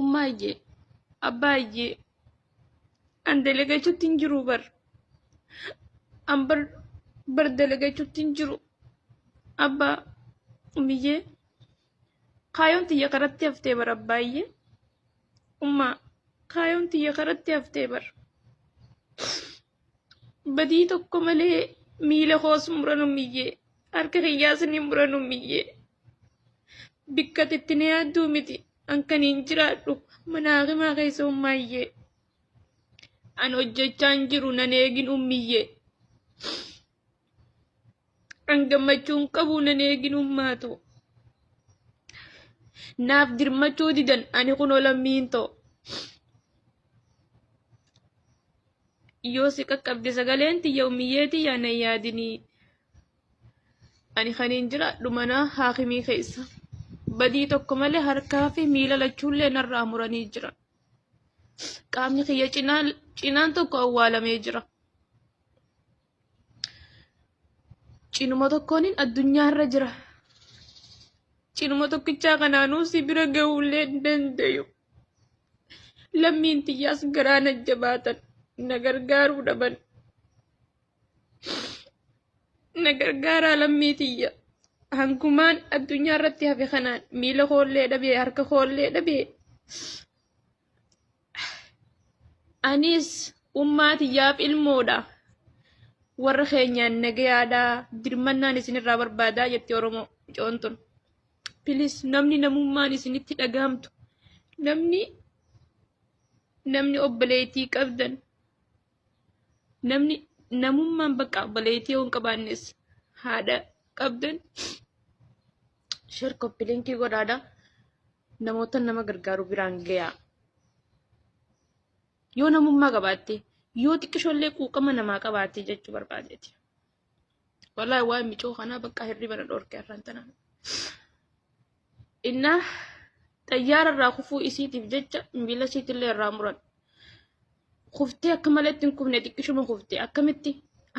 Ummaayyee, abbaayyee, an dalagachuutti hin jiru bar. An bar bar dalagachuutti hin jiru. Abbaa, ummiyyee, kaayoon tiyya karatti haftee bar abbaayyee. Ummaa, kaayoon tiyya karatti haftee bar. Badii tokko malee miila koos muran ummiyyee. Harka kiyyaas ni muran ummiyyee. Bikka itti na yaadduu miti. An kan hin jiraadhu mana hakimaa keessa ummaayyee. An hojjechaa hin jiru nan eegin ummiyyee. An gammachuu hin qabu nan eegin ummaatu. Naaf dirmachuu didan ani kunoo lammiin ta'u. Yoo si qaqqabde sagaleen tiyya ummiyyee tiyya nan yaadinii. Ani kaniin jiraadhu mana haakimii keessa. Badii tokko malee harkaa fi miila lachuullee narraa muranii jiran. Qaamni kiyya cinaan tokko awwaalamee jira. Cinuma tokkoonin addunyaarra jira. Cinuma tokkichaa kanaanuu si bira gahuullee hin dandayu. Lammiin tiyyaas garaa na jabaatan na gargaaruu dhaban. Na gargaaraa lammii tiyya. Hangumaan addunyaa irratti hafe kanaan miila koollee dhabee harka koollee dhabee Anis ummaa tiyyaaf ilmoodha. Warra keenyaan nagayaadha. Dirmannaan isinirraa barbaadaa jetti Oromoo mucoon tun. Pilis namni namummaan isinitti dhagahamtu. Namni namni obboleettii qabdan namni namummaan bakka obboleettii yoo hin qabaannes haadha qabdan share copy linkii godhaadha. Namoota nama gargaaru biraan gayaa. Yoo namummaa qabaatte, yoo xiqqishoollee quuqama namaa qabaatte jechuu barbaadeeti. Wallaahi waa'ee micoo kanaa bakka hirriba na dhorke har'aan tanaan. Innaa xayyaara irraa kufuu isiitiif jecha miila isiitillee irraa muran. Kuftee akka malee itti hin kufne xiqqishuma kufte akkamitti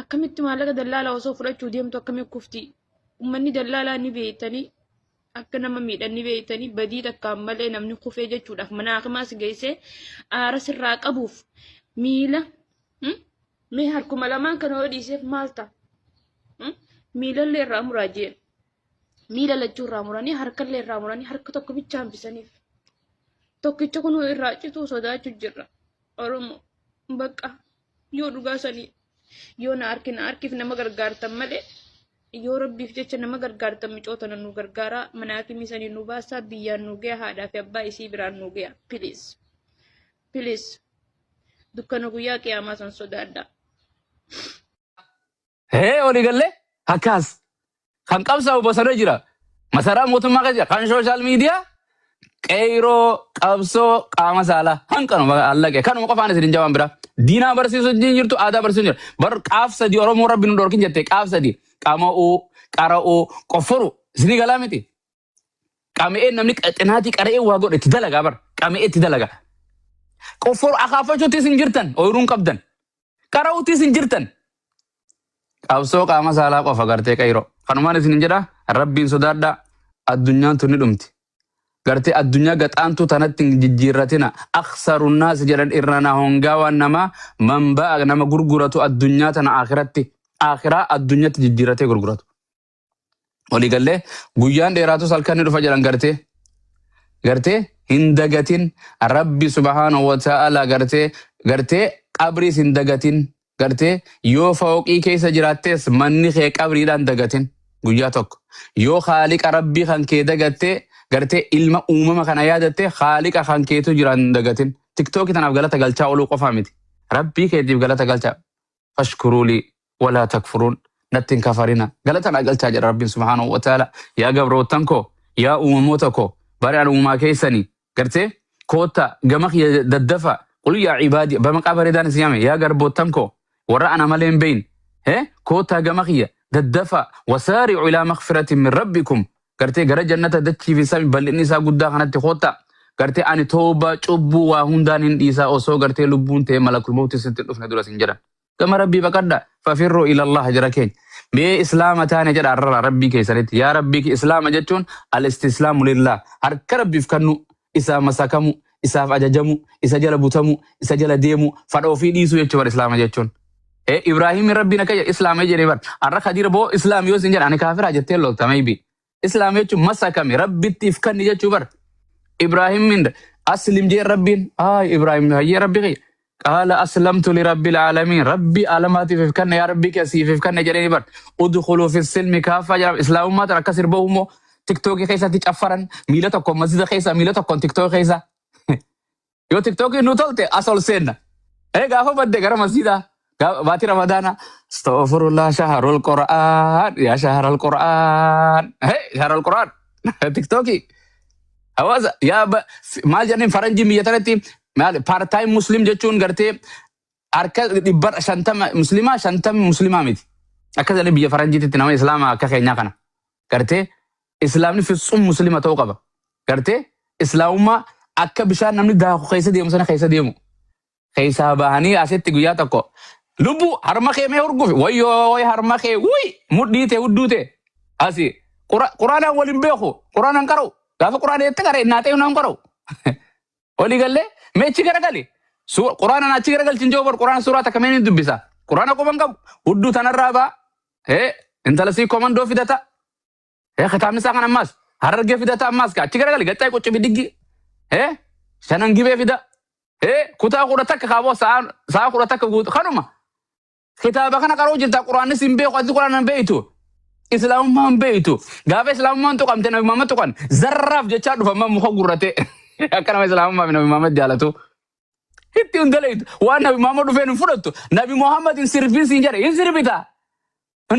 akkamitti maallaqa dallaalaa osoo fudhachuu deemtu akkamitti kufti? Uummanni dallaalaa ni beektanii akka nama miidhan ni beektanii badii takkaan malee namni kufee jechuudhaaf mana hakimaas geessee aara sirraa qabuuf miila mee harkuma lamaan kana yoo dhiiseef maal ta'a? Miilallee irraa muraa jeen. Miila lachuu irraa muranii harkallee irraa muranii harka tokko bicha hambisaniif. Tokkicha kun irraa cituu sodaachuu jirra. Oromoo bakka yoo dhugaa sanii yoo na arki na arkiif nama gargaartan malee yoo rabbiif jecha nama gargaartan micoo tana nu gargaaraa mana hakimii sanii nu baasaa biyyaan nu gaya haadhaa fi abbaa isii biraan nu gaya please please dukkana guyyaa qiyaamaa san sodaadhaa. Hee olii gallee akkas kan qabsaa'u bosona jira. Masaraa mootummaa keessa jira. Kan sooshaal miidiyaa qeyroo qabsoo qaama saalaa hanqanuma allaqe kanuma qofaan isin hin jawaan bira. Diinaa barsiisuu hin jirtu aadaa barsiisuu hin jirtu. Bar qaaf sadii Oromoo rabbi nu dhorkin jette qaaf sadii qama'uu qara'uu qofforu isinii galaa miti. Qama'ee namni xinaatii qara'ee waa godhe itti dalagaa bar qama'ee itti dalagaa. Qofforu akaafachuuttis hin jirtan ooyiruun qabdan. Qara'uuttis hin jirtan. Qabsoo qaama saalaa qofa gartee qeyroo. Kanumaan isin hin jedha rabbiin sodaadhaa addunyaan tun ni dhumti. Gartee addunyaa gaxaantuu tanatti hin jijjiirratina. Akhsaru naas jedhan irra na hongaawaan namaa manba'a nama gurguratu addunyaa tana akhiratti. Akhiraa addunyatti jijjiirratee gurguratu. Walii gallee guyyaan dheeraatus halkan ni dhufa jedhan gartee. Gartee hin dagatin rabbi subhaanahu wa ta'ala gartee gartee qabriis hin dagatin gartee yoo fooqii keessa jiraattees manni kee qabriidhaan dagatin guyyaa tokko yoo haaliqa rabbii kan kee dagattee gartee ilma uumama kana yaadatte haaliqa kan keetu jiraan dagatin tiktookii tanaaf galata galchaa ooluu qofaa miti rabbii keetiif galata galchaa fashkuruu lii walaa takfuruun natti hin kafarina galata naa galchaa jedha rabbiin subhaanahu wa ta'ala yaa gabroottan koo yaa uumamoota koo bari an uumaa keessanii gartee kootta gama kiyya daddafa qul yaa ibaadi bamaqaa bareedaan isin yaame yaa garboottan koo warra ana malee hin beyin he koottaa gama kiyya daddafa wasaari'u ilaa maghfiratin min rabbikum gartee gara jannata dachii fi sami bal'inni isaa guddaa kanatti koottaa gartee ani tooba cubbuu waa hundaan hin dhiisaa osoo gartee lubbuun ta'e malakul mawti sitti hin dhufne dura sin jedhan Gama Rabbii baqadha. Fafirruu ilallah jara keenya. Mee Islaama taane jedha arrara Rabbii keessanitti. Yaa Rabbii ki Islaama jechuun al-istislaamu lillah. Harka Rabbiif kannu isaa masakamu. Isaaf ajajamu, isa jala butamu, isa jala deemu, fadha ofii dhiisuu jechuu bar Islaama jechuun. Ibraahim Rabbiin akka jedhe Islaama jedhee bar. Har'a Khadiir boo Islaam yoo isin jedhan ani kaafiraa jettee lolta maybe. Islaam jechuun masakame Rabbitti if kanni jechuu bar. Ibraahim aslim jee Rabbiin. Ay Ibraahim hayyee Rabbi kiyya. Qaala aslamtu li rabbil aalamiin. Rabbi aalamaatiif if kanne yaa Rabbi kiyya siif if kanne jedhee bar. Udkhuluu fi silmi kaaffaa jedhama. Islaamummaa tan akka sirba immoo tiktookii keessatti caffaran miila tokkoon masjida keessa miila tokkoon tiktookii keessa. Yoo tiktookii nu tolte as ol seenna. Ee gaafa badde gara masjidaa. Baatii Ramadaana. Astaghfirullah shahrul Qur'aan yaa shahrul Qur'aan. Hey shahrul Qur'aan. Tiktookii. Hawaasa yaa maal jedhaniin faranjiin biyya tanatti maal part time muslim jechuun gartee harka 150 muslimaa 50 muslimaa miti. Akka jedhanii biyya faranjiititti nama islaamaa akka keenyaa kana. Gartee islaamni fitsum muslima ta'uu qaba. Gartee islaamummaa akka bishaan namni daaku keessa deemu sana keessa deemu. Keessaa bahanii asitti guyyaa tokko lubbu harma kee mee hurgufi wayyoo way harma kee wuy mudhii tee hudduu tee asi quraanaan wal hin beeku quraanaan qara'u gaafa quraana jette qara'e naatee naan qara'u walii gallee mee achi garagali quraanaan achi garagalchin jiru bar quraana suuraa takka mee ni dubbisa quraana quban qabu hudduu tanarraa ba'a intala sii komandoo fidata Kitaabni isaa kan ammaas harargee fidata ammaas ka achi garagali gaxxaa qucci bidiggi shanan gibee fida kutaa 11 kaaboo sa'a 11 guutu kanuma kitaaba kana qaroo jirta quraannis hin beeku ati quraana hin beektu islaamummaa hin beektu gaafa islaamummaan tuqamte nabi Muhammad tuqan zarraaf jechaa dhufa amma muka gurratee akka nama islaamummaa fi nabi Muhammad jaalatu itti hin dalaytu waan nabi Muhammad dhufeen hin fudhattu nabi Muhammad hin sirbin siin jedhe hin sirbita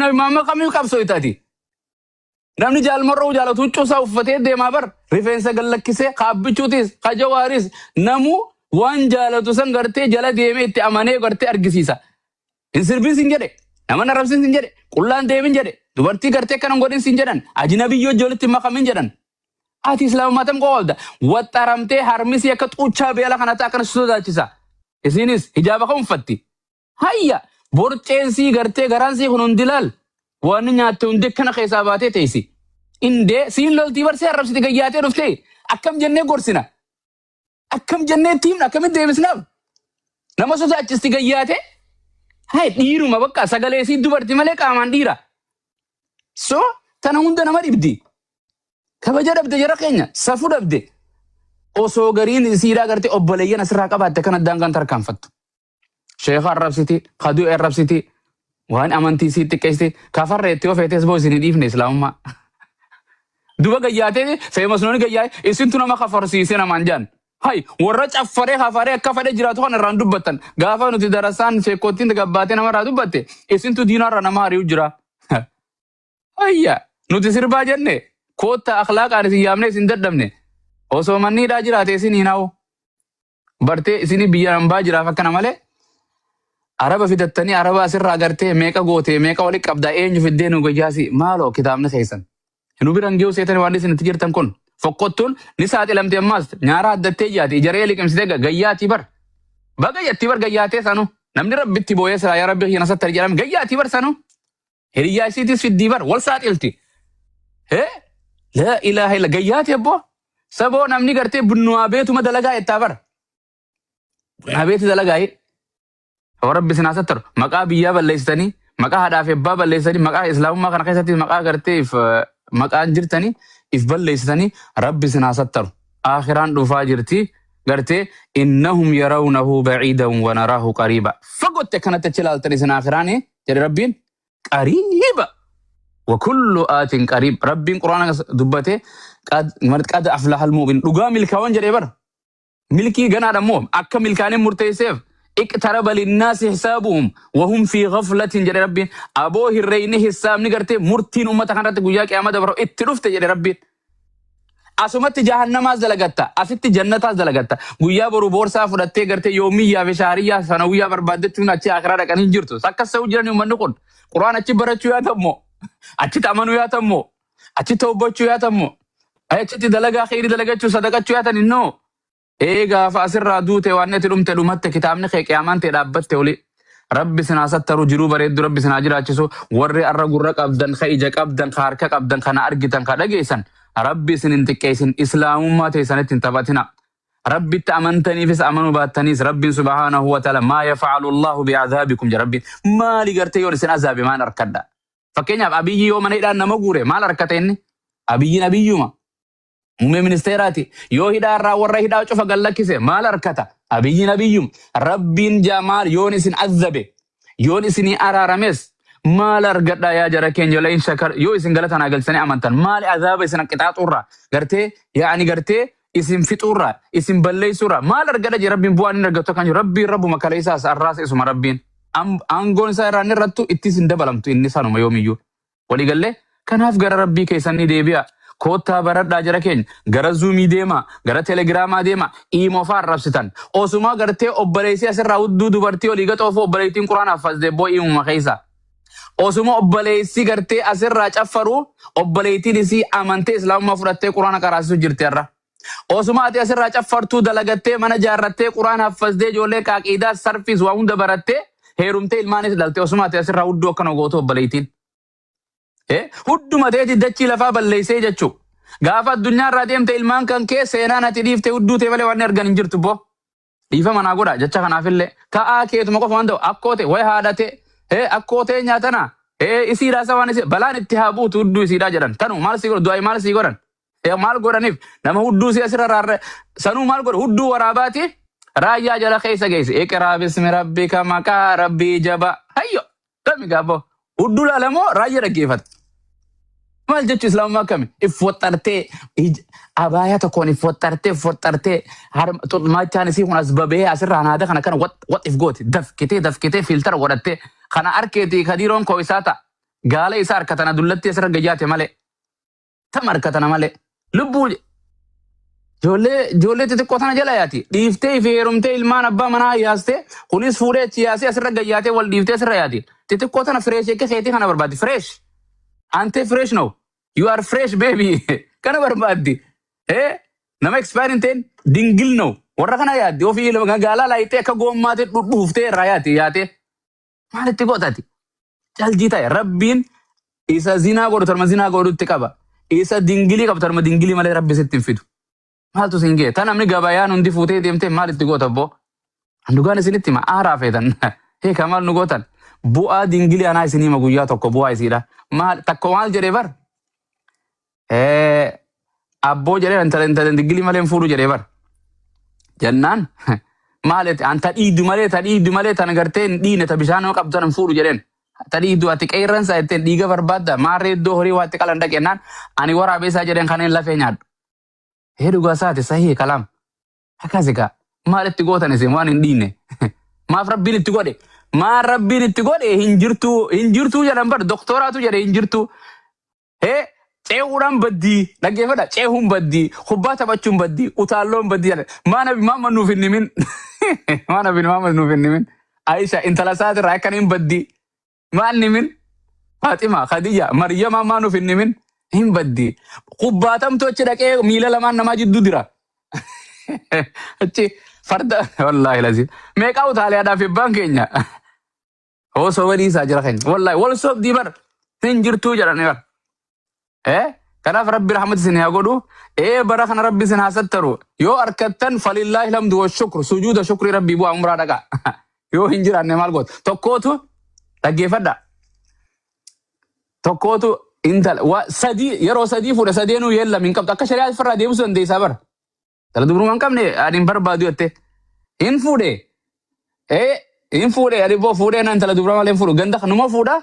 nabi Muhammad kamiif qabsooyta ati. Namni jaalmarroo jaalatu huccuu isaa uffatee deemaa bar rifeensa gallakkisee kaabbichuutis ka jawaaris namu waan jaalatu san gartee jala deemee itti amanee gartee argisiisa. Hin sirbin sin jedhe nama hin arrabsin sin jedhe qullaan deemin jedhe dubartii gartee akkana hin godhin sin jedhan ajnabiyyoo walitti hin makamin jedhan. Ati islaamummaa tam qofa qabda. Waxxaramtee harmisii akka xuuchaa beela kana ta'a akkana si sodaachisa. Isinis hijaaba kan uffatti. Hayya! Borceen sii gartee garaan sii kun hundi laal. Waan nyaatte hundi akkana keessaa baatee teessi. Indee siin loltii barsee arrabsiti gayyaatee dhuftee akkam jennee gorsina. Akkam jennee itti himna akkamitti deebisnaaf. Nama sodaachisti gayyaatee. Hay dhiiruma bakka sagalee sii dubarti malee qaamaan dhiira. So tana hunda nama dhibdi. Kabaja dhabde jara keenya safuu dhabde. Osoo gariin isiidhaa gartee obboleeyyan asirraa qabaatte kan addaan kan tarkaanfattu. Sheekha arrabsiti, ka du'e arrabsiti, waan amantii isii xiqqeessiti, kafarra itti yoo feetes boo isin hin dhiifne islaamummaa. Duba gayyaatee feemasnoonni gayyaa'e isintu nama kafarsiise namaan jaan. Hay warra caffaree kafaree akka fedhe jiraatu kan irraan dubbattan gaafa nuti darasaan sheekottiin gabbaatee namarraa dubbatte isintu diinarra nama ari'u jira. Hayya nuti sirbaa jenne koottaa akhlaaqaan isin yaamne isin dadhabne osoo manniidhaa jiraate isin hin hawu. Bartee isinii biyya hambaa jiraaf akkana malee araba fidattanii araba asirraa gartee meeqa gootee meeqa walitti qabdaa eenyu fiddee nu gayyaasi maaloo kitaabni keessan. Nu biran ga'uu seetanii waan isin itti jirtan kun fokkottuun ni saaxilamte ammaas nyaara addattee jaati ijaree liqimsitee gayyaatii bar. Baga jatti bar gayyaatee sanu namni rabbitti booyee silaa yaa rabbi kiyya na sattari jedhame gayyaatii bar sanu. Hiriyyaa isiitis fiddii bar wal saaxilti. Hee laa ilaaha illa gayyaati abboo. Saboo namni gartee bunnuwaa beetuma dalagaa jettaa bar. Bunaa beeti dalagaa. Yoo rabbi isin haa sattaru maqaa biyyaa balleessitanii maqaa haadhaa fi abbaa balleessitanii maqaa islaamummaa kana keessatti maqaa gartee if maqaan jirtanii if balleessitanii rabbi isin haa sattaru. Aakhiraan dhufaa jirti gartee innahum yarawnahu ba'iidan wa naraahu qariiba. Fagootti akkanatti achi ilaaltan isin aakhiraanii jedhe rabbiin qariiba. Wa kullu aatin qariib. Rabbiin quraana dubbate qad aflahal mu'min dhugaa milkaawan jedhee bara. Milkii ganaadha immoo akka milkaanee murteesseef iqtaraba linnaasi hisaabuhum wahum fi ghaflatin jedhe rabbiin aboo hirreeyni hisaabni gartee murtiin ummata kanarratti guyyaa qiyaamaa dabaru itti dhufte jedhe rabbiin. Asumatti jahannamaas dalagatta asitti jannataas dalagatta guyyaa boru boorsaa fudhattee gartee yoomiyyaa fi shaariyyaa sanawiyyaa barbaaddachuun achi akiraa dhaqanii hin jirtu. Akkas ta'uu jiran uummanni kun quraan achi barachuu yaatammoo achitti amanuu yaatammoo achitti tawbachuu yaatammoo achitti dalagaa kheyrii dalagachuu sadaqachuu yaatan innoo Ee gaafa asirraa duute waan ati dhumte dhumatte kitaabni kee qiyaamaan tee dhaabbatte oli. Rabbi sin haa sattaru jiruu bareeddu rabbi sin haa jiraachisu warri arra gurra qabdan ka ija qabdan ka harka qabdan kana argitan ka dhageessan rabbi isin hin xiqqeessin islaamummaa teessanitti hin taphatina. Rabbitti amantaniifis amanuu baattaniis, Rabbiin subhaanahu wa ta'ala maa yaf'alu Allahu bi'adhaabikum jedha. Rabbiin maali gartee yoon isin azaabe maal arkadha? Fakkeenyaaf, Abiyyi yoo mana hidhaan nama guure maal arkata inni? Abiyyiin abiyyuma. Muummee ministeeraati. Yoo hidhaa irraa warra hidhaa cufa gad lakkise maal arkata? Abiyyiin abiyyum. Rabbiin jaa maal yoon isin azabe, yoon isinii araarames maal argadha yaa jara keenya? La in shakar, yoo isin galata naa galchitanii amantan, maali azaaba isin qixaaxuurraa, gartee yaa'ani gartee isin fixuurraa, isin balleessuurraa maal argadha jee Rabbiin? Bu'aan inni argatu kan jiru Rabbiin rabbuma kaleessaas arraas isuma. Rabbiin aangoon isaa irraa inni irrattu itti isin dabalamtu, inni sanuma yoomiyyuu. Waliigallee? Kanaaf gara Rabbii keessan ni deebi'a. Koottaa baradhaa jara keenya. Gara Zoomii deema, gara Telegiraamaa deema, Iimoo fa'aa arrabsitan. Osuma gartee obboleessi asirraa hudduu dubartii olii gaxoofu, obboleettiin Quraana haffazde boo Iimuma keessa. Osuma obboleessi gartee asirraa caffaru, obboleettiin isii amantee Islaamummaa fudhattee Quraana qaraasisu jirti har'a. Osuma ati asirraa caffartuu, dalagattee, mana jaarrattee, Quraana haffazdee, ijoollee qaaqiidaa sarfiis waa hunda barattee, heerumtee, ilmaanis dhalte, osuma ati asirraa hudduu akkana gootu obboleettiin. Hudduma teeti dachii lafaa balleessee jechuu. Gaafa addunyaa irraa deemte, ilmaan kan kee seenaan ati dhiifte hudduu ta'e malee waan argan hin jirtu boo. Dhiifama naa godha jecha kanaafillee. Ta'aa keetuma qofa waan ta'u akkoo ta'e wayi haadha ta'e akkoo ta'e nyaatana isiidhaa isa waan isii balaan itti haa buutu hudduu isiidhaa jedhan. Tanu maal sii godhan? Du'aayi maal sii godhan? Maal godhaniif nama hudduu si asirra raarre sanuu maal godhu? Hudduu waraabaati raayyaa jala keessa geesse. Iqraa bismi rabbika, maqaa Rabbii jaba. Hayyo kami gaaboo hudduu laalamoo raayyaa dhaggeeffata. Maal jechuun Islaamummaa akkami? If waxxartee, abaayaa tokkoon if waxxartee, if waxxartee, machaan isii kun as babee asirraa naada kana kana wax wax if gooti, dafkitee dafkitee, filtara godhattee kana arkeetii kadiiroon koo isaa ta'a. Gaala isaa harkatana dullatti asirra gayyaate malee. Tam harkatana malee. Lubbuu ijoollee ijoollee xixiqqoo tana jala yaati. Dhiiftee fi heerumtee, ilmaan abbaa manaa yaastee, kunis fuudhee achi yaasee asirra gayyaatee, wal dhiiftee asirra yaati. Xixiqqoo tana fresh akka keetii kana barbaaddi. Fresh. Ante fresh no. You are fresh baby. Kana barbaaddi. Nama expire hin ta'in dingil no. Warra kana yaaddi. Ofii gaalaa laayitee akka goommaatti dhudhuuftee irraa yaati yaatee. Maalitti gootati? Caljii ta'e. Rabbiin isa zinaa godhu tarma zinaa godhutti qaba. Isa dingilii qabu tarma dingilii malee Rabbi sitti hin fidu. Maaltu sin ga'e? Ta namni gabayaan hundi fuutee deemtee maal itti goota abboo? Dhugaan isinitti hima, aaraa feetan. Hiika maal nu gootan? Bu'aa dingilii anaa isinii hima guyyaa tokko bu'aa isiidha. Maal takko maal jedhee bar? Abboo jedhee, intala intala dingilii malee hin fuudhu jedhee bar. Jennaan maal jette? An ta dhiiddu malee, ta dhiiddu malee, tan gartee hin dhiine, ta bishaan nama qabdu tan hin fuudhu jedheen. Ta dhiiddu ati qeerransa jetteen, dhiiga barbaadda maarree iddoo horii waa itti qalan dhaqe jennaan, ani waraabeessaa jedheen, kanneen lafee nyaadhu. Hee, dhugaa isaati, sahii kalaam. Akkasi kaa, maal itti gootan isin waan hin dhiine? Maaf Rabbiin itti godhe? Maal Rabbiin itti godhe? Hin jirtu, hin jirtuu jedhan bar, doktooraatu jedhe hin jirtu. Hee, ceehuudhaan baddii, dhaggeeffadha, ceehuun baddii, kubbaa taphachuun baddii, utaalloon baddii jedhan. Maa Nabi Muhammad nuuf hin himin? Maa Nabi Muhammad nuuf hin himin? Aisha intala isaatirraa akkan hin baddii maal hin himin? Faaxima, Khadija, Maryama maa nuuf hin himin? Hin baddii. Kubbaatamtu achi dhaqee miila lamaan namaa jidduu dira. Achi farda, wallaahi lazim. Meeqaa utaaleedhaaf abbaan keenya. Osoo walii isaa jira keenya. Wallaahi wal sobdii bar, hin jirtuu jedhanii bar. Kanaaf Rabbi rahmata isin haa godhu. Bara kana Rabbi isin haa sattaru. Yoo arkattan falillaahi alhamdu wa shukru. Sujuuda shukrii Rabbii bu'aa, umraa dhaqaa. Yoo hin jiraanne maal goota? Tokkootu, dhaggeeffadha. Tokkootu intala wa sadii yeroo sadii fuudhe, sadeenuu yeellam hin qabdu. Akka shari'aa ofirraa deebisuu dandeessaa bara. Intala dubrummaa hin qabne ani hin barbaadu jettee. Hin fuudhe. Hin fuudhe, ani boo fuudhee na intala dubraa malee hin fuudhu. Ganda kanuma fuudha.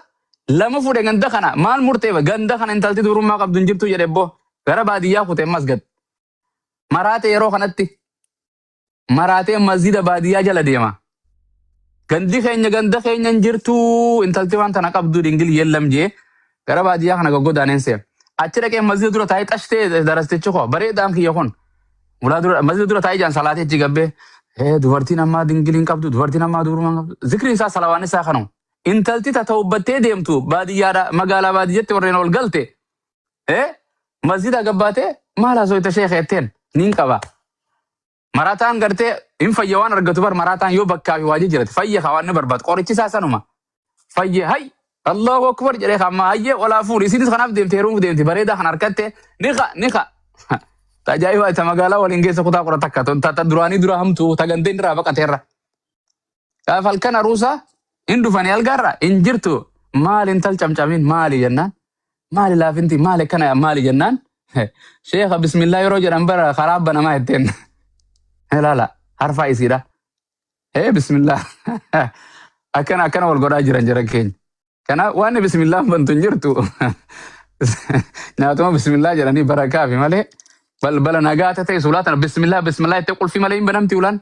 Lama fuudhe ganda kana maal murteefa? Ganda kana intalti dubrummaa qabdu hin jirtu jedhe boo. Gara baadiyyaa kute ammas gad. Maraate, yeroo kanatti maraatee masjida baadiyyaa jala deema. Gandi keenya, ganda keenya hin jirtu intalti waan tana qabdu, dingil yellam jee gara baadiyyaa kana gaggodaaneen seena. Achi dhaqee masjida dura taa'ee xashtee, darastichi koo bareedaan kiyya kun. Mulaa dura masjida dura taa'ee jaan salaatee achi gabbee, dubartiin ammaa dingiliin qabdu, dubartiin ammaa dubrummaa qabdu, zikriin isaa, salawaan isaa kanuma. Intalti ta ta'ubbattee deemtu baadiyyaadha, magaalaa baadiyyatti warreen ol galte masjida gabbaatee maal haasoo sheekha jetteen nin qaba. Marataan gartee hin fayya waan argatu bar. Marataan yoo bakkaa fi waa jijjiirate fayya ka waan ni barbaadu, qorichi isaa sanuma. Fayye, hay, Allahu akbar jedhee, amma hayyee olaa fuudhi. Isinis kanaaf deemte, heerumuuf deemte, bareedaa kan harkatte ni ka ni ka. Tajaa'iba ta magaalaa waliin geessa kutaa 11 ta duraanii dura hamtuu ta gandeen irraa baqateerra. Gaafa halkan aruusaa hin dhufanii algaarra hin jirtu maali intal camcamiin maali jennaan maali laafinti maali akkana maali jennaan sheekha bismillaa yeroo jedhan bara karaa banamaa jetteen ilaala harfaa isiidha. Ee bismillaa akkana akkana wal godhaa jiran jiran keenya. Kanaaf waan bismillaan bantu hin jirtu. Nyaatuma bismillaa jedhanii barakaa fi malee balbala nagaa ta'e sulaa tana bismillaa bismillaa jettee qulfii malee hin banamti ulaan.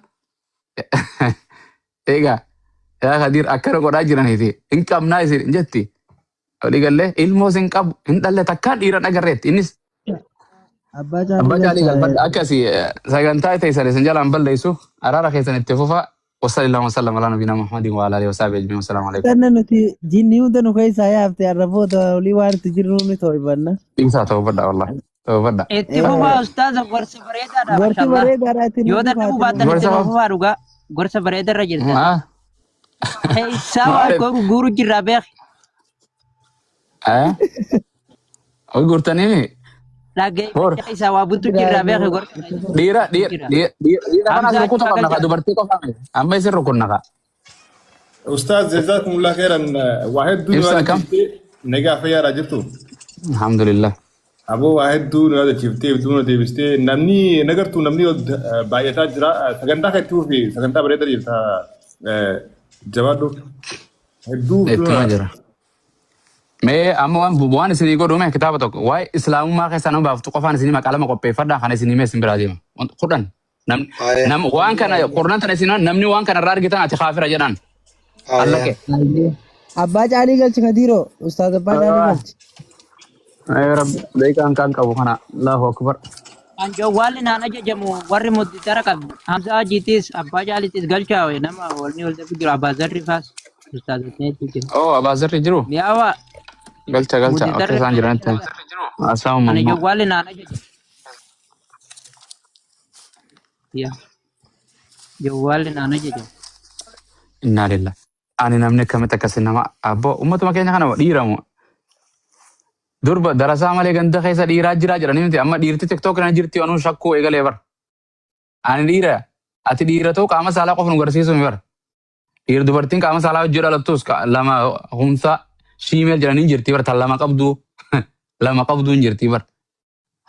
Egaa yaa Kadiir akkana godhaa jiraniiti hin qabnaa isin hin jetti. Walii gallee ilmoos hin qabu hin dhalle takkaan dhiira dhagarreetti innis Abbaa caalii abbaa caalii galchaa. galfadha akkasii sagantaa teessan isin jalaan balleessu araara keessan itti fufaa. Wasallallahu wasallam ala nabiyina Muhammadin wa ala alihi wa sahbihi ajma'in. Wassalamu alaikum. Tanna nuti jinni hunda nu keessaa yaafte arraboota olii waan itti jirru ni to'ifanna. Dhiisaa ta'uu wallahi. Ta'uu Itti fufaa ustaaza gorsa bareedaadha Gorsi mashallah. bareedaadha itti Yoo nu dadhabuu fufaa itti nu baattan itti Gorsa nu fufaa dhugaa. Gorsa bareeda irra jirtan. Ah. Keessaa waa Maaliif? guuru jirraa beeki. Eh? Ol guurtanii Hor. Dhaggeeffachaa isaa waa buttu jirraa beeki gorsa Dhiira dhiira jira. dhiira dhiira kanas Hamzaa rukuta achuma qabna ka galcha. dubartii qofa miti. Amma isin rukunna ka. Ustaaz jazakumullah khairan waa hedduu nu Ibsa akkam? yaadachiiftee nagaa fayyaadhaa jirtu. Alhamdulillah. Aboo waa hedduu nu yaadachiiftee hedduu nu deebistee namni nagartuu namni baay'ataa jira sagantaa kan itti fufi sagantaa bareedaa jirta jabaadhu hedduu Ittuma jira. Mee amma waan waan isinii godhu mee kitaaba tokko waa'ee islaamummaa keessaa nama baaftu qofaan isinii maqaa lama qopheeffadhaa kana isinii mee isin biraa deema. 10 namni Aya. nam waan kana kurnan tana isin namni waan kana irraa argitan ati kaafira jedhaan. Aya. Allaqe. Abbaa caalii galchi Kadiiroo. Ustaaz abbaa caalii galchi. Ee rabbi beekaan kan qabu kana Allahu akbar. Kan jawwaalli naan ajajamu warri mudditara qabu. Hamza Hajiitis abbaa caaliitis galchaawe nama walni wal dhabu jiru abbaa zarri faas ustaazotni hedduu jiru. Oh abaazarri jiru Mi'aawa galcha galcha akka mudditarri isaan jiranitti haasa'u Ani mammaa. jawwaalli naan ajajamu. Yaa jawwaalli naan ajajamu. Innaa lillah. Ani namni akkamitti akkasi nama abboo ummatuma keenya kana dhiiramu durba darasaa malee ganda keessa dhiiraa jiraa jedhanii miti amma dhiirti tiktok kana jirti anuu shakkuu eegalee bar. Ani dhiira ati dhiira ta'uu qaama saalaa qofa nu garsiisuu mi bar. Dhiira dubartiin qaama saalaa hojii dhalattus lama humsa shiimeel jedhanii jirti bar tan lama qabduu lama qabduu hin jirti bar.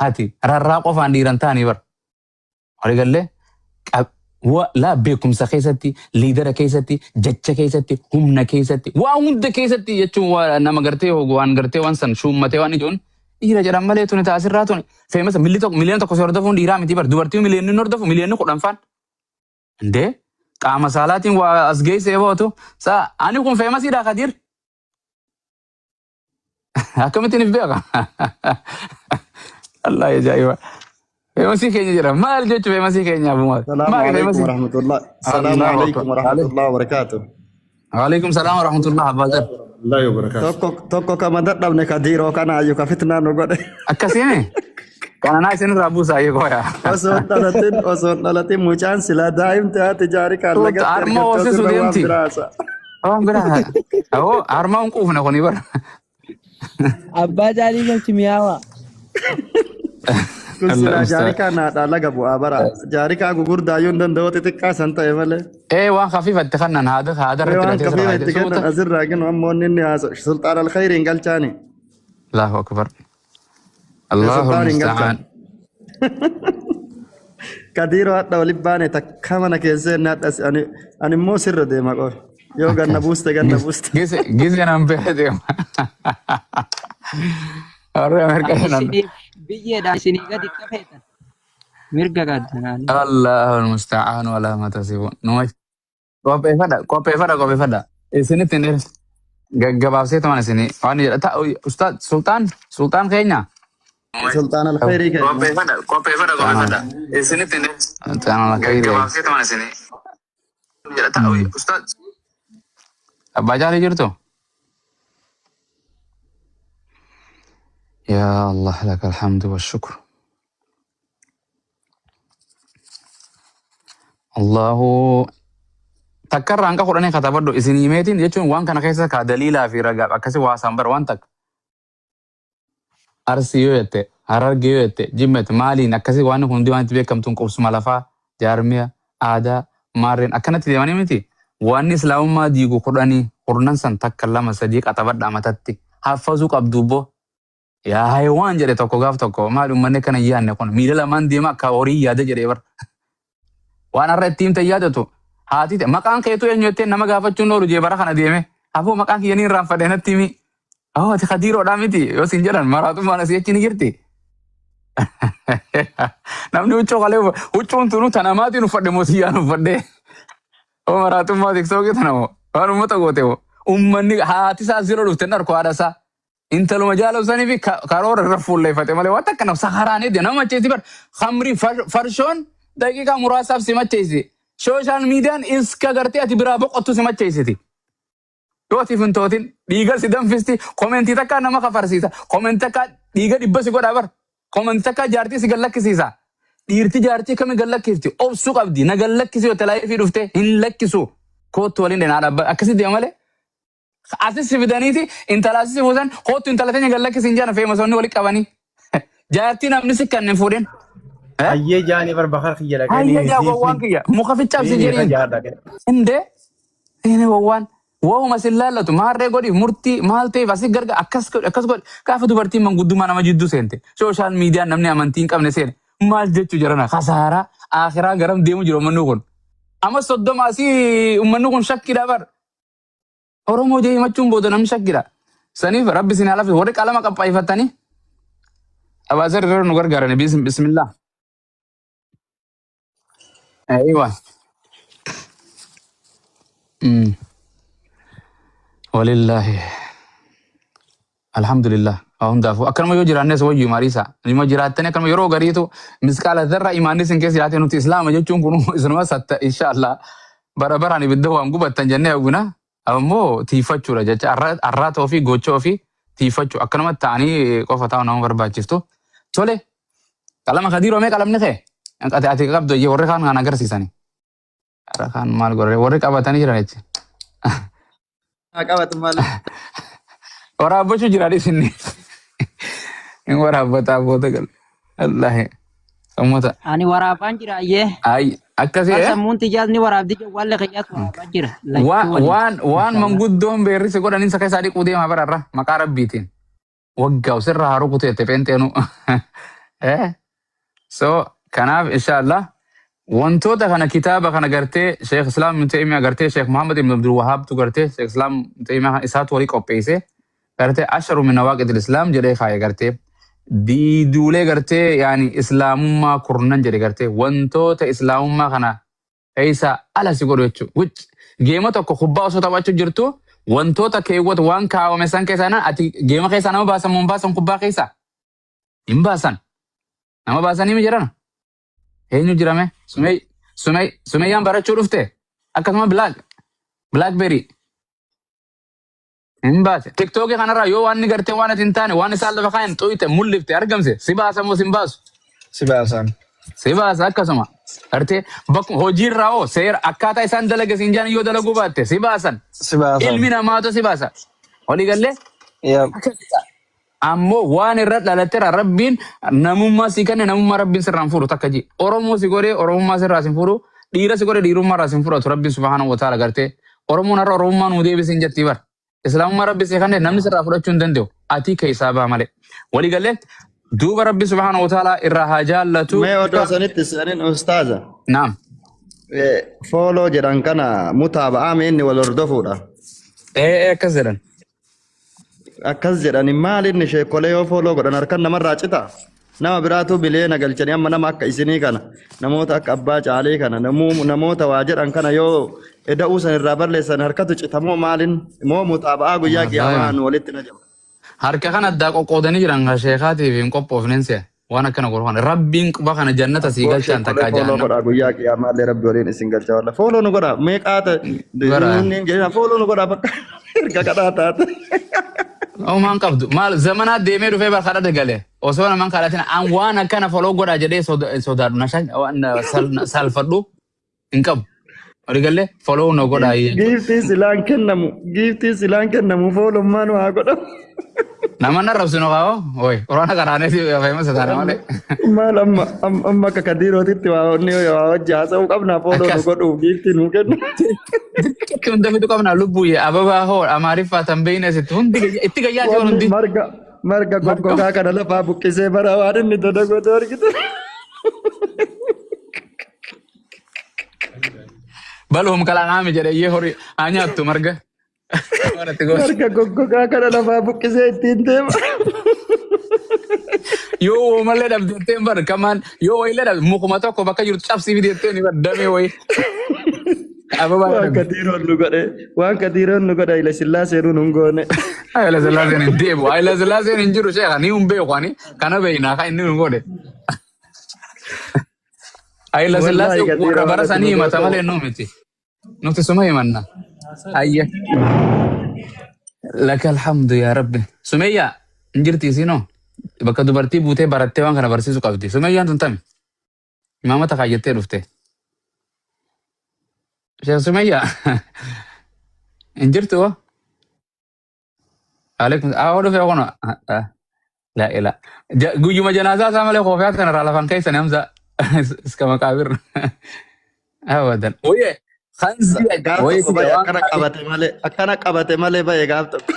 Hati rarraa qofaan dhiiran ta'anii bar. Waliigallee laa beekumsa keessatti, leader keessatti, jecha keessatti, humna keessatti, waa hunda keessatti jechuun waa nama gartee waan gartee waan san shuummatee waan ijoon dhiira jedhan malee tuni taasirraa tuni famous milli tokko miliyoona 1 si hordofuun dhiiraa miti bar dubartii miliyoonni hin hordofu miliyoonni 10 faan. Indee qaama saalaatiin waa as geessee bootu saa ani kun famousiidha Kadir akkamittiin if beeka? Allah ajaa'iba. Famousii keenya jira. Maal jechuun famousii keenya abumaa? Salaamu Maali alaikum famousii? warahmatullah. Salaamu Allahu alaikum akbar. warahmatullah wabarakatuh. Waalaikum salaam warahmatullah abbaa zar. Allah wabarakaatu. Tokko tokko kama dadhabne ka diiroo kana ayyu ka fitnaa nu godhe. Akkasiini? Kana naa isin irraa buusaa eegoo yaa. Osoo hin dhalatin mucaan silaa daa'imti haati jaarii kaan Tuut lagatti harma argatte hoosisuu asirra waan deemti. biraasa. Waan biraa. Awoo harma hin quufne kuni bara. Abbaa caalii galchi mi'aawaa. Kun Allah silaa musta'an. jaarii kaan haadhaa laga bu'aa bara. Jaarii kaa gugurdaayyuu hin danda'u xixiqqaa san ta'e malee. Ee waan khafiifatti kannan haada haada Ee irratti waan hidhatee sirraa kafiifa haadha itti kennan suuta. asirraa kennu ammoo inni inni haasa sulxaan alkhayriin galchaani. Allahu akbar. Ee Allahu sulxaaniin galchaan. musta'an. Kadiiroo hadha waliin baane takka mana keessee inni hadha ani immoo sirra deema qofa. Yoo ganna Akkas. buuste ganna buuste. Gise gise nan bira deema. Warri Ameerikaa Ani nan. isiniif biyyeedhaan isinii gadi akka feetan mirga qabdan. Allahu musta'an wala ma tasifun. Numa qopheeffadha qopheeffadha qopheeffadha. Isinitti hin dheeressu. Gaggabaabsee tuman isinii waan jedha ta'a ustaad sultaan sultaan keenya. Sulxaan alkhayrii keenya. Qopheeffadha qopheeffadha qopheeffadha. Isinitti hin dheeressu. Sultaan alkhayrii. Gaggabaabsee tuman isinii. Jedha ta'a ustaad. Abbaa caalii jirtu? يا الله لك الحمد والشكر Allahu takkarraa hanga 10 katabadhu isin himeetiin jechuun waan kana keessa ka daliilaa fi ragaa akkasi waasaan bara waan takka. Arsii yoo jette, Harargee yoo jette, Jimma jette maaliin akkasii waan hundi waan itti beekamtuun qubsuma lafaa, jaarmiya, aadaa, maarreen akkanatti deemanii miti. Wanni islaamummaa diigu kudhanii kurnan san takka lama sadii qaxabadhaa matatti haffazuu qabdu boo. Yaa haywaan jedhe tokko gaaf tokko maali uummanni akkana hin yaadne kun miila lamaan deema akka horii yaada jedhee bar. Waan har'a itti himte hin yaadatu. Haati te maqaan keetu eenyu jettee nama gaafachuun oolu jee bara kana deeme. Afoo maqaan kiyya ni irraanfadhe natti himi. Ahoo ati kadiiroodhaa miti yoo siin jedhan maraatummaan asii achi ni jirti. Namni huccuu kalee huccuun tunu tana maatiin uffadhe moo siyyaan uffadhe. Oo maraatummaa tiktookii tana moo waan uummata goote moo uummanni haati isaa zero dhufte hin arku haadha isaa. Intaluma jaalatu fi karoora irra fuulleeffate malee waan takka nama sakaraanii deema nama macheessi bar khamrii farshoon daqiiqaa muraasaaf si macheessi. Sooshaal miidiyaan iska gartee ati biraa boqottu si macheessiti. Yoo ati hin tootin dhiiga si danfisti komentii takkaa nama kafarsiisa komentii takkaa dhiiga dhibba si godhaa bar komentii takkaa jaartii si gallakkisiisa. Dhiirti jaartii kami gallakkifti obsuu qabdi na gallakkisi yoo talaayifii dhufte hin lakkisu koottu waliin dhenaa dhaabba akkasi deema malee. Asis si fidaniiti intala asis si fuusan koottu intala teenya gallakkisi hin jedhan feemasoonni walitti qabanii. Jaartii namni si kan hin fuudhin. Eh? Hayyee jaanii bar bakar kiyya dhaqanii Hayya jaa gowwaan kiyya muka ficcaabsi diinii jedhiin. jaadha. Indee inni gowwaan wooma sin laallatu maarree godhi murtii maal ta'eef asii gargar akkas godhi akkas godhi gaafa dubartiin manguddummaa nama jidduu seente sooshaal miidiyaan namni amantii hin qabne seene maal jechuu jarana kasaaraa akhiraa garam deemu jiru uummanni kun amma 30 asii uummanni kun shakkiidha bar Oromoo jee himachuun booda namni shakkiidha saniif rabbi sin haa laffisu warri qalama qaphaa'iffattanii abaasar irra nu gargaarani bismillah aywa. Walillaahi alhamdulillah waa hundaafuu akkanuma yoo jiraannes wayyu mariisa nima jiraattani akkanuma yeroo gariitu misqaala zarra imaanni isin keessa jiraate nuti islaama jechuun kun isinuma satta inshaallah bara baraan ibidda waan gubattan jennee hawwina ammoo tiifachuudha jecha arraata ofii gocha ofii tiifachuu akkanuma ta'anii qofa taa'u nama barbaachiftu tole qalama kadiiroo mee qalamni kee ati qabdu warri kaan kan agarsiisani Warra kaan maal godhare warri qabatanii jiran jecha. Haa qabatu malee. Waraabbachuu jira dhiisinni. Hin waraabbataa boota gal. Wallaahi. Sammota. Ani waraabaan jira ayyee. Ay akkasii Bar eh. sammuun tiyyaas ni waraabdi jawwaallee kiyyaas waraabaa jira. Lachuu Waan waliin. waan waan Inshaallah. manguddoon beerrisi godhanin isa keessaa dhiquu deema bararra maqaa rabbiitiin. Waggaa sirra haa rukutu jette pheenxeenu. Eh? So kanaaf inshallah wantoota kana kitaaba kana gartee Sheikh Islam Ibn Taymiyyah gartee Sheikh Muhammad Ibn Abdul Wahhab tu gartee Sheikh Islam Ibn Taymiyyah isaatu walii qopheesse gartee asharu min nawaaqid Islam jedhee kaaye gartee diiduulee gartee yaani islaamummaa kurnan jedhe gartee wantoota islaamummaa kana keessa ala si godhu jechuudha. Which geema tokko kubbaa osoo taphachuu jirtu wantoota keewwatu waan kaawwame san keessaa ati geema keessaa nama baasan moo hin baasan kubbaa keessaa hin baasan. Nama baasanii mi jedhana? Eenyu jirame? Sumey Sumey Sumeyyaan barachuu dhufte akkasuma Black Blackberry hin baase. Tiktookii kanarraa yoo waan ni gartee waan ati hin taane waan isaan lafa kaayan xuyite mul'ifte argamse si baasa moo si hin baasu? Si baasan. Si baasa akkasuma. Gartee bakkuma hojiirraa hoo seera akkaataa isaan dalaga siin jaan yoo dalaguu baatte si baasan. Si baasan. Ilmi namaatu si baasa. Walii gallee? Yep. Ammoo waan irra dhalattera rabbiin namummaa si kenne namummaa rabbiin sirraan fuudhu takka ji. Oromoo si godhee oromummaa sirraa sin fuudhu dhiira si godhe dhiirummaa irraa sin fudhatu rabbiin subhaanahu wa ta'ala gartee. Oromoon har'a oromummaa nuu deebisiin jettii bar. Islaamummaa rabbi si kenne namni sirraa fudhachuu hin danda'u. Ati keessaa ba'a malee. Walii gallee duuba rabbi subhaanahu wa ta'ala irraa haa jaallatu. Mee odoo sanitti sanin ustaaza. Naam. Fooloo jedhan kana mutaaba'aa mee inni wal hordofuudha. Ee akkas jedhan. Akkas jedhani maal inni sheekolee yoo fooloo godhan harkan namarraa cita. Nama biraatu biliyeena galchanii amma nama akka isinii kana namoota akka abbaa caalii kana namoota waa jedhan kana yoo eda'uu san irraa balleessan harkatu cita moo maalin moo mutaaba'aa guyyaa qiyaamaa nu walitti na jaba. Harka kana addaa qoqqoodanii jiran kan sheekaatiif hin qophoofneen si'a. Waan akkana godhu kana rabbiin quba kana jannata sii Abboo galchaan sheekolee takkaa fooloo jahannam. godhaa guyyaa qiyaamaa illee rabbi waliin isin galcha walla fooloo nu godhaa meeqaa Bara inni hin jedhina fooloo nu godhaa bakka erga kadhaa taate. Homaan qabdu maal zamanaa deemee dhufee bar kadhate gale osoo naman kadhatin an waan akkana foloo godhaa jedhee sodaadhu na salfadhu hin qabu. Waliigallee follow nu godhaa jechuudha. Giiftii silaan kennamu, giiftii silaan kennamu foolummaan waa godhamu. Nama narrabsinu kaa'oo oyi quraana qaraanee si fayyama taana malee. Maal amma amma amma akka kadiirootitti waa onni waa wajji haasa'uu qabna fooloo nu Akkas. godhuuf giiftii nu kennu. Dirqitti hunda fidu qabna lubbuyyee ababaa hoo amaariffaa tan beeyne sitti hundi itti gayyaati waan Wanni hundi. marga marga Marga. goggogaa kana lafaa buqqisee bara waan inni dodogootu argite. Balhum kalanaami jedhe iyyee horii haa nyaattu marga. Waan itti goos. Marga goggogaa kana lafaa buqqisee ittiin deema. Yoo uumallee dhabdeetteen bar kamaan yoo wayiillee dhabde mukuma tokko bakka jirtu cabsii fideetteen bar damee wayii. Ababaa Waan dhabde. kadiiroon nu godhe waan kadiiroon nu godhe Haile Sillaaseen nun goone. Haile Sillaaseen hin deebi'u. Haile Sillaaseen hin jiru sheekha ni hin beeku ani kana beeknaa kan inni nu godhe. Haile Wallaahi Sillaasee kadiiroo warra bara waan ati sanii nu himata goote. malee nu miti. Nuti suma himanna. Ayya. Laka alhamdu yaa rabbi. Sumeeyyaa hin jirti isiinoo? Bakka dubartii buutee barattee waan kana barsiisuu qabdi. Sumeeyyaan tun tami? Imaamata kaayyattee dhufte. Sheekh Sumeeyyaa hin jirtu hoo? Alaikum. Ah, dhufe kun. La ila. Guyyuma janaazaa isaa malee koofiyaa kana irraa lafan keessan Hamza. Iska maqaabir. Abadan. Oye, kanzi Gaaf oye tokko sida bahe waan akkana qabate malee akkana qabate malee bahe gaaf tokko.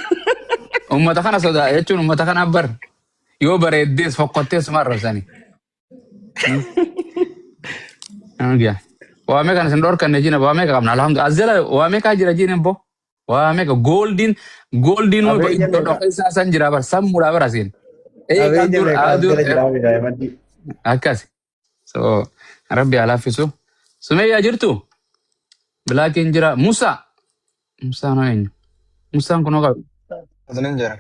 ummata kana sodaa jechuun ummata kana bar yoo bareeddees fokkottees suma arrabsani. Yaa. Waa meeqa isin dhorkanne jina waa meeqa qabna alhamdulillah. As jala waa meeqaa jira jina immoo waa meeqa gooldiin gooldiin Qabeenya iddoo meeqa? dhokeessaa san jira bar sammuudha bar asiin. Ee kan Qabeenya dur meeqa as aduu jala jira meeqa maddi? akkas. So rabbi haa laaffisu. Sumeeyyaa jirtu? Bilaakiin jira. Musa. Musaan hoo eenyu? Musaan kunoo qabu. Asinin jira.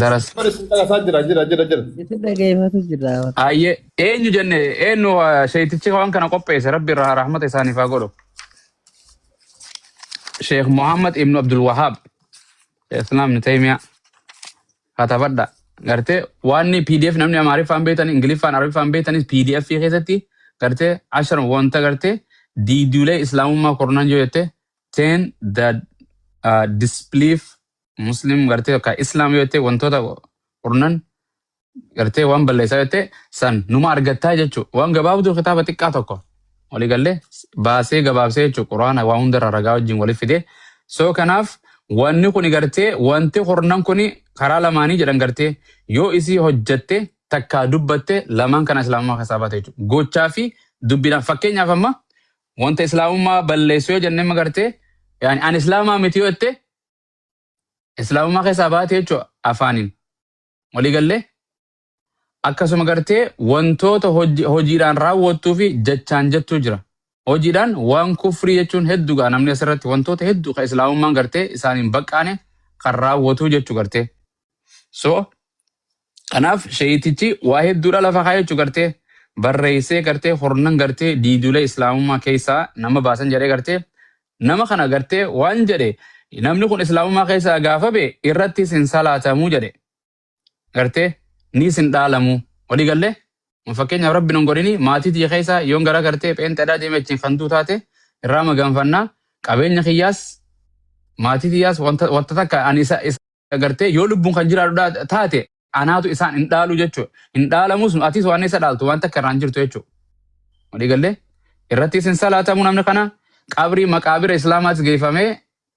Daras. Bari sin dhagasaa jira jira jira jira. Isin dhageeffatu jira. Ayyee eenyu jenne eenyu sheeytichi waan kana qopheesse rabbi irraa rahmata isaaniif haa godhu. Sheekh Muhammad ibn Abdul Wahab. Islaam ibn Taymiyaa. Katabadha. Gartee waan PDF namni Amaariffaan beektan, Ingiliffaan, Arabiffaan beektanis PDF keessatti gartee ashar wanta gartee diiduulee Islaamummaa kurnan yoo jette ten that disbelief Muslim gartee akka Islam yoo jette wantoota kurnan gartee waan balleessaa jette san numa argattaa jechuudha. Waan gabaabduu kitaaba xiqqaa tokko walii gallee baasee gabaabsee jechuudha. Quraana waa hundarra ragaa wajjin walitti fidee. So kanaaf wanni kuni gartee wanti kurnan kuni karaa lamaanii jedhan gartee yoo isii hojjatte takkaa dubbatte lamaan kana islaamummaa keessaa baate jechuudha. Gochaa fi dubbiidhaan fakkeenyaaf amma wanta islaamummaa balleessu yoo jennee gartee yaani ani islaamaa miti yoo jette islaamummaa keessaa baate jechuudha afaaniin. Walii gallee akkasuma gartee wantoota hojiidhaan raawwattuu fi jechaan jettuu jira. Hojiidhaan waan kufrii jechuun hedduu gaa namni asirratti wantoota hedduu kan islaamummaan gartee isaaniin baqqaane kan raawwatu jechuu gartee. So kanaaf sheeyitichi waa hedduudha lafa kaa'e jechuu gartee barreessee gartee hornan gartee diidulee islaamummaa keessaa nama baasan jedhee gartee nama kana gartee waan jedhe namni kun islaamummaa keessaa gaafa ba'e irrattis hin salaatamuu jedhe. Gartee ni isin dhaalamu. Walii gallee fakkeenyaaf rabbi nun godhini maatii tiyya keessa yoon gara gartee pheenxeedhaa deeme achiin fantuu taate irraa maganfannaa qabeenya kiyyaas maatii tiyyaas wanta wanta takka ani isa isa gartee yoo lubbuun kan jiraadhu taate anaatu isaan hin dhaalu jechuudha. Hin dhaalamus atis waan isa dhaaltu waan takka irraan jirtu jechuudha. Walii gallee irratti isin salaatamu namni kana qabrii maqaabira islaamaatti geeffamee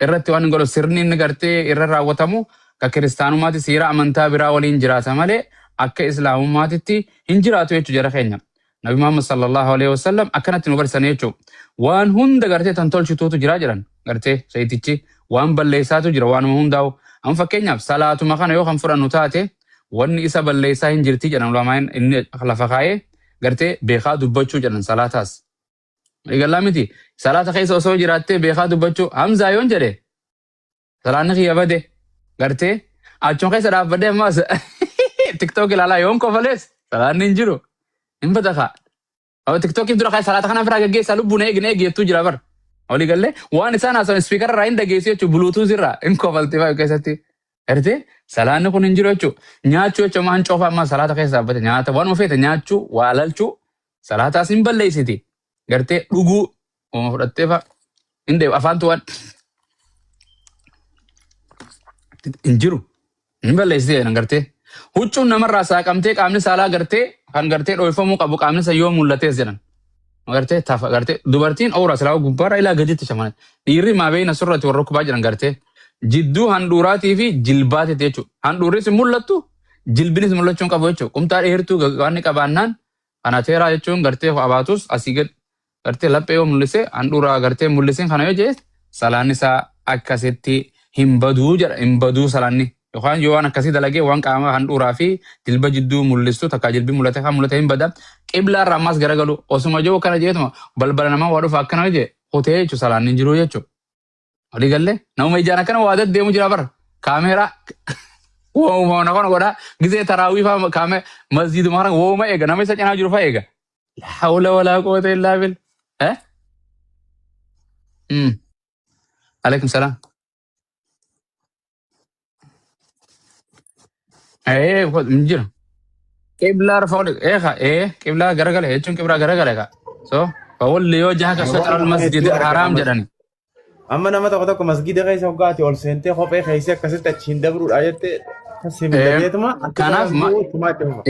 irratti waan hin godhu sirni inni gartee irra raawwatamu ka kiristaanummaatti seera amantaa biraa waliin jiraata malee akka islaamummaatitti hin jiraatu jechuudha jara keenya. Nabi Muhammad sallallahu alaihi wasallam akkanatti nu barsiisan jechuudha. Waan hunda gartee tan tolchituutu jira jedhan gartee sheeytichi waan balleessaatu jira waanuma hundaa'u. Amma fakkeenyaaf salaatuma kana yoo kan fudhannu taate wanni isa balleessaa hin jirti jedhan ulamaan inni lafa kaa'ee gartee beekaa dubbachuu jedhan salaataas. Eegallaa miti. Salaata keessa osoo jiraattee beekaa dubbachuu Hamzaa yoon jedhe salaanni kiyya bade gartee achuma keessa dhaabbadhee ammas tiktook ilaalaa yoon kofalees salaanni hin jiru. Hin bada kaa. Tiktookiin dura kaa'e salaata kana biraa gaggeessaa lubbuun eegi eegi jettuu jira bar. Walii gallee waan isaan haasawan speaker irraa hin dhageessu jechuun bluetooth irraa hin kofalti fa'aa keessatti. Gartee salaanni kun hin jiru jechuudha. Nyaachuu jechuun maan coofa amma salaata keessa dhaabbate nyaata waan feete nyaachuu waa lalchuu salaataas hin balleessiti. Gartee dhuguu uuma fudhattee fa'a. Hin deemu afaantu waan hin jiru. Hin balleessitee jedhan gartee. Huccuun namarraa saaqamtee qaamni saalaa gartee kan gartee dhoofamuu qabu qaamni isa yoo mul'atees jedhan. Gartee tafa gartee dubartiin ooraa silaa gubbaarra ilaa gaditti shamaran. Dhiirri maa beeyna surratti warra kubaa jiran gartee. Jidduu handhuuraatii fi jilbaatitti jechuudha. Handhuurris hin mul'attu jilbinis mul'achuu hin qabu jechuudha. Qumxaa dheertuu waan inni qabaannaan kana teeraa jechuun gartee abaatus asii gad gartee laphee yoo mul'ise handhuuraa gartee mul'isin kana yoo jee salaanni isaa akkasitti hin baduu jedha hin baduu salaanni yookaan yoo waan akkasii dalagee waan qaama handhuuraa fi jilba jidduu mul'istu takka jilbi mul'ate kan mul'ate hin bada qiblaa irraa ammas garagalu osuma jiru kana jeetuma balbala namaa waa dhufa akkana jee kutee jechuun salaanni hin jiru jechuudha. Walii gallee namuma ijaan akkana waa deddeemu jira bara kaameeraa wooma na kana godhaa gisee taraawii faa kaame masjiiduma kana wooma eega nama isa cinaa jiru faa eega. La hawla walaa quwwata illaa billah. Eh? Alaikum salaam. Eh, hin jiru. Qiblaa rafa eh eh qiblaa garagale jechuun qiblaa garagale ka. So fawalli yoo jaha Namoota shatra al nama masjid hedduu al arga haram jedhani. Amma nama tokko tokko masgiida keessa hoggaati ol seentee kophee keessa akkasitti achiin dabruudha jettee si Eh, milateetuma achi kanaaf kanas bu'uu ittuma itti fufa.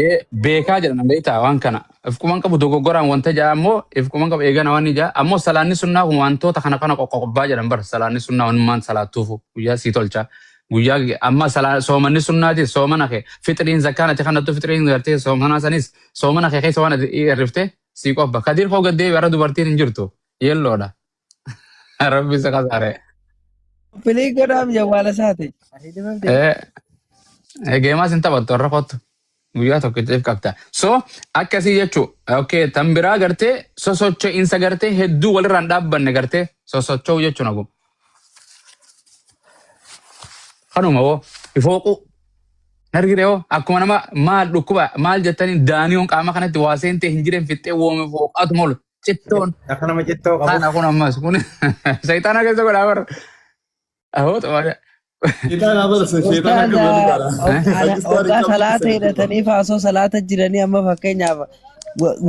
beekaa jedhan beektaa waan kana. Ifkuman qabu dogoggoraan wanta ja'a ammoo ifkuman qabu eegana waan ni ja'a ammoo salaanni sunnaa kun wantoota kana kana qoqqobbaa jedhan bara salaanni sunnaa wanummaan salaattuufu guyyaa sii tolcha. Guyyaa amma soomanni sunnaati soomana kee fixriin zakkaan ati kanattu fixriin gartee soomanaa sanis soomana kee keessa waan ati hirrifte sii qobba. Kadiir koo gaddee bara dubartiin hin jirtu yelloodha. Rabbi isa kasaare. Filii godhaaf jawwaala isaati. Geemaas hin taphattu har'a kottu. Guyyaa tokko itti qabda. So akkasii jechuu okay tan biraa gartee sosocho'insa gartee hedduu walirraa hin dhaabbanne gartee sosocho'u jechuun hagu. Kanuma hoo ifooquu. Nargire hoo akkuma nama maal dhukkuba maal jettanii daaniyoon qaama kanatti waa seentee hin jireen fixxee woome fooqaatuma ol cittoon Akka nama cittoo qabu. kana kun ammas kun sayxaana keessa godhaa bara. Ahoo xabaadha. Sheexaana barse sheexaana Ustaaza akka malee godha. hoggaa salaata hidhatanii faasoo salaata jiranii amma fakkeenyaaf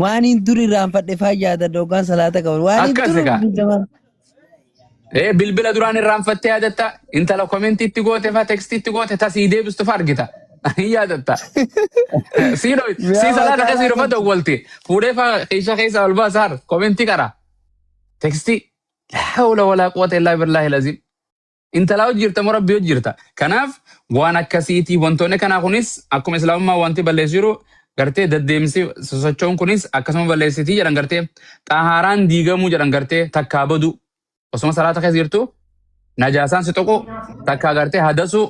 waan hin dur irraanfadhe faa yaadadha hoggaan salaata qaban waan hin Akkas dur egaa. Bilbila duraan irraanfattee yaadatta intala komentiitti goote fa tekstiitti goote tasii deebistu fa argita. Hin yaadatta. Sii dhoy sii Mi'aawa salaata keessa caalaa yeroo fa qabdi. dawwalti. Fuudhee fa keessa keessa ol baasaar komentii qara. Tekstii. La hawla walaa quwwata illaa billahi lazim. Intalaa hojii jirta moo rabbii hojii jirta. Kanaaf waan akkasiitii wantoonni kanaa kunis akkuma islaamummaa wanti balleessu jiru gartee deddeemsi sosochoon kunis akkasuma balleessitii jedhan gartee xahaaraan diigamuu jedhan gartee takkaa badu osuma salaata keessa jirtu najaasaan si tuqu takkaa gartee hadasuu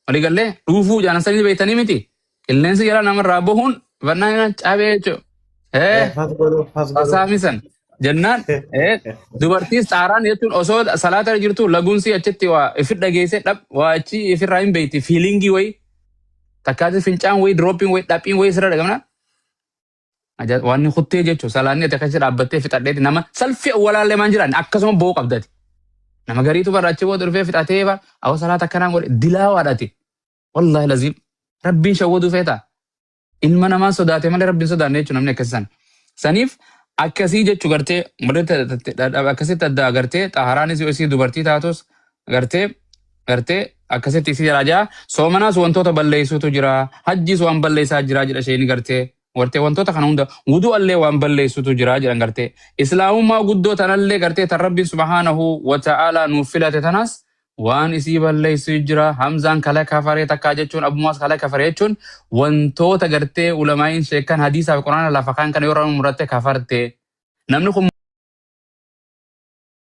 walii gallee dhuufuu jedhan sanii beektanii miti qilleensi jala namarraa bahuun bannaan cabee jechuudha. Fas godhuu fas godhuu. Fasaamisan jennaan dubartiis xaaraan jechuun osoo salaata irra jirtu laguunsi achitti waa ifir dhageesse dhab waa achi ifirraa hin beekti fiilingii wayii takkaati fincaan wayii dirooppiin wayii dhaphiin wayii sirra dhagamna. Waan inni kuttee jechuun salaanni ati akkasi dhaabbattee fixadheeti nama salfii awwalaallee maan jiraan akkasuma boo'u qabdati. Nama gariitu barra achi booda dhufee fixatee bara awwa salaata akkanaan godhe dilaawaadhati. Wallaahi laziim rabbiin shawwaduu feetaa. Ilma namaa sodaate malee rabbiin sodaanne jechuun namni akkasii sana. Saniif akkasii jechuu gartee akkasitti adda gartee xaharaanis yoo isii dubartii taatus gartee gartee akkasitti isii jalaa jaa soomanaas wantoota balleessuutu jira hajjiis waan balleessaa jira jedha isheen gartee gartee wantoota kana hunda wudu'allee waan balleessuutu jira jedhan gartee islaamummaa guddoo tanallee gartee tan rabbiin subhaanahu wa ta'aalaa nuuf filate tanaas waan isii balleessu jira hamzaan kala kafaree takkaa jechuun abumaas kala kafaree jechuun wantoota gartee ulamaa'iin sheekkan hadiisaa fi quraana lafa kaan kana yoo rabbi muratte kafarte namni kun.